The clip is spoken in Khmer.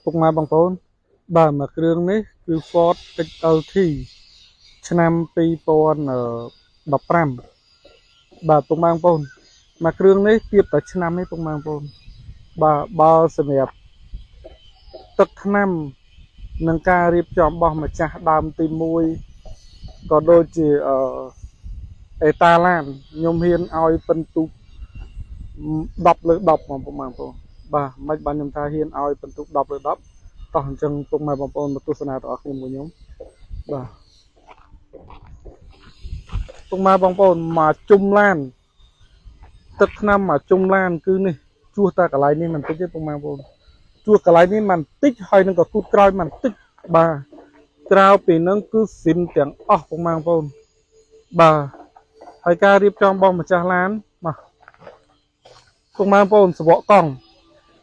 ពុកម៉ែបងប្អូនបាទមួយគ្រឿងនេះគឺ Ford XLT ឆ្នាំ2015បាទពុកម៉ែបងប្អូនមួយគ្រឿងនេះទៀបតែឆ្នាំនេះពុកម៉ែបងប្អូនបាទបើសម្រាប់ទឹកថ្នាំនិងការរៀបចំរបស់ម្ចាស់ដើមទី1ក៏ដូចជាអឺអេតាឡានខ្ញុំហ៊ានឲ្យពិន្ទុ10លើ10បងពុកម៉ែបងប្អូនបាទមិនបានខ្ញុំថាហ៊ានឲ្យពិន្ទុ10លើ10តោះអញ្ចឹងពុកម៉ែបងប្អូនមកទស្សនាទាំងអស់គ្នាមួយខ្ញុំបាទពុកម៉ែបងប្អូនមកជុំឡានទឹកថ្នាំមកជុំឡានគឺនេះជួសតែកន្លែងនេះមិនតិចទេពុកម៉ែបងប្អូនជួសកន្លែងនេះមិនតិចហើយនឹងក៏គូតក្រោយមិនតិចបាទក្រៅពីនឹងគឺស៊ីមទាំងអស់ពុកម៉ែបងប្អូនបាទហើយការរៀបចំរបស់ម្ចាស់ឡានមកពុកម៉ែបងប្អូនសវកកង់